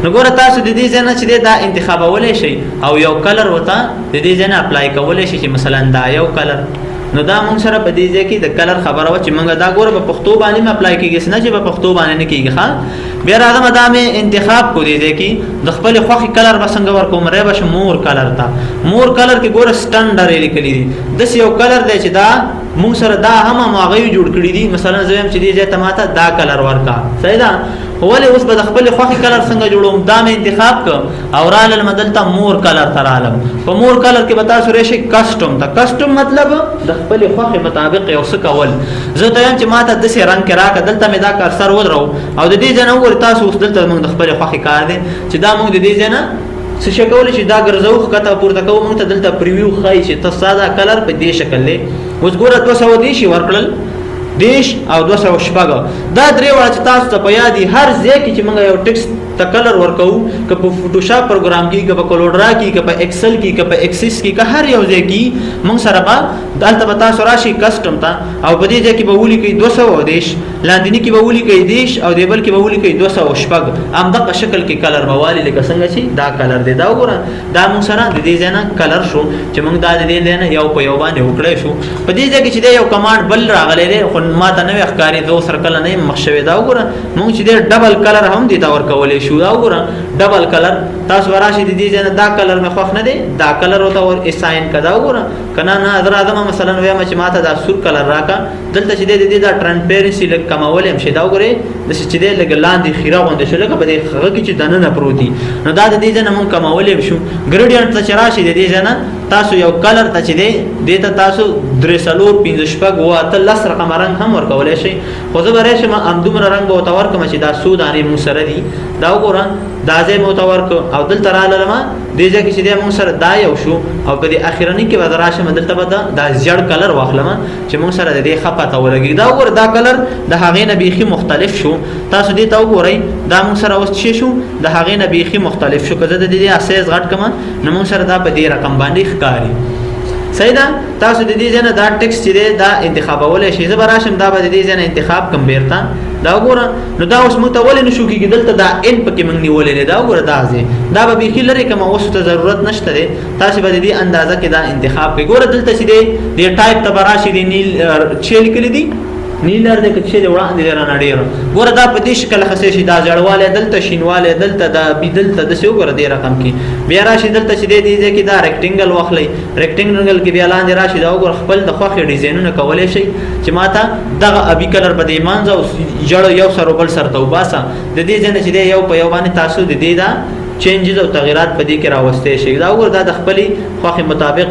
نو ګوره، تاسو د دې ځای نه چې دا انتخابولی شئ او یو کلر ورته د دې ځای نه apply کولی شئ، چې مثلا دا یو کلر. نو دا مونږ سره په دې ځای کې د کلر خبره وه چې مونږ دا ګوره په پښتو باندې هم apply کېږي، نه چې په پښتو باندې نه کېږي. ښه، بیا راځم، دا مې انتخاب کو. دې ځای کې د خپل خوښې کلر به څنګه ورکوم؟ ری به شم more color ته. more color کې ګوره سټنډرډ یې لیکلي دي. داسې یو کلر دی چې دا مونږ سره دا هم هغه جوړ کړی دي. مثلا زه وایم چې دې ځای ته ماته دا کلر ورکا. صحیح ده، خو ولې اوس به د خپل خوښې کلر څنګه جوړوم؟ دا مې انتخاب ک او رالم دلته more color ته رالم. په more color کې به تاسو راشئ custom ته. custom مطلب د خپل خوښې مطابق یو څه کول. زه ته وایم چې ماته داسې رنګ کې راکړه. دلته مې دا cursor ودرو او د دې ځای نه وګورئ تاسو، اوس دلته موږ د خپل خوښې کار دی چې دا موږ د دې ځای نه څه شي کولی چې دا ګرځو، ښکته پورته کوو. موږ ته دلته preview ښایي چې ته ساده کلر په دې شکل دی. اوس ګوره، 230 ورکړل، 30 او 206، دا درې واړه چې تاسو ته په یاد دي. هر ځای کې چې موږ یو ټیکسټ ته کلر ورکو، که په فوټوشاپ پروګرام کې، که په کورلډرا کې، که په ایکسل کې، که په اکسس کې، که هر یو ځای کې، موږ سره به دلته به تاسو راشي custom ته او په دې ځای کې به ولیکئ 230، لاندینی کې به ولیکئ 30 او دی بل کې به ولیکئ 206. هم دغه شکل کې کلر به والي، لکه څنګه چې دا کلر دی. دا وګوره، دا موږ سره د دې ځای نه کلر شو چې موږ دا د دې ځای نه یو په یو باندې وکړای شو. په دې ځای کې چې یو command بل راغلی دی، خو ما ته نوې ښکاري، دوه سره کله نه مخ شوی. دا وګوره، موږ چې double color هم دې ته ورکولی شو. دا وګوره، double color تاسو راشي د دې ځای نه، دا کلر مې خوښ نه دی، دا کلر ورته ور assign کړه. دا وګوره کنه، نه زه راځم، مثلا وایم چې ماته دا سور کلر راکا. دلته چې د دې دا transparency لږ کمول هم شي. دا وګوره، د چې دې لږ لاندې خیره غوندې شو، لکه په دې خغه کې چې دننه پروت دي. نو دا د دې ځای نه مونږ کمول هم شو. gradient ته چې راشي، د دې ځای نه تاسو یو کلر ته چې دی، دې ته تاسو درې، څلور، پنځه، شپږ، اووه، اته، لس رقم رنګ هم ورکولی شئ، خو زه به راشم همدومره رنګ به ورته ورکړم چې دا څو دانې مونږ سره دي. دا وګوره، دا ځای مې ورته ورکړ او دلته راللم. دې ځای کې چې دی مونږ سره دا یو شو او په دې اخرني کې به زه راشم، دلته به دا زیړ کلر واخلم چې مونږ سره د دې ښه پته ولګي. دا وګوره، دا کلر د هغې نه بیخي مختلف شو. تاسو دې ته وګورئ، دا مونږ سره اوس څه شو؟ د هغې نه بیخي مختلف شو. که زه د دې سایز غټ کړم، نو مونږ سره دا په دې رقم باندې ښکاري. صحیح ده، تاسو د دې ځای نه دا ټیکسټ چې دی دا انتخابولی شئ. زه به راشم، دا به د دې ځای نه انتخاب کړم بیرته. دا وګوره، نو دا اوس موږ ته ولې نشو کېږي؟ دلته دا ان پکې موږ نیولې دی. دا وګوره، دا ځای دا به بیخي لرې کړم، اوس ته ضرورت نشته دی. تاسو به د دې اندازه کې دا انتخاب کړئ. ګوره، دلته چې دی، د ټایپ ته به راشي، د نیل چې لیکلي دي، نیلر دی که چې دی، وړاندې دی رانه ډېر. ګوره، دا په دې شکل خسې شي، دا زړوالی دلته، شینوالی دلته، دا بي دلته، داسې. وګوره، دې رقم کې بیا راشي. دلته چې دی، دې ځای کې دا rectangle واخلئ. rectangle کې بیا لاندې راشي. دا وګوره، خپل د خوښې ډیزاینونه کولی شئ چې ماته دغه ابي کلر په دې منځ او جړ یو سر او بل سر ته وباسه. د دې ځای نه چې دی یو په یو باندې تاسو د دې دا changes او تغیرات په دې کې راوستي شئ. دا وګوره، دا د خپلې خوښې مطابق.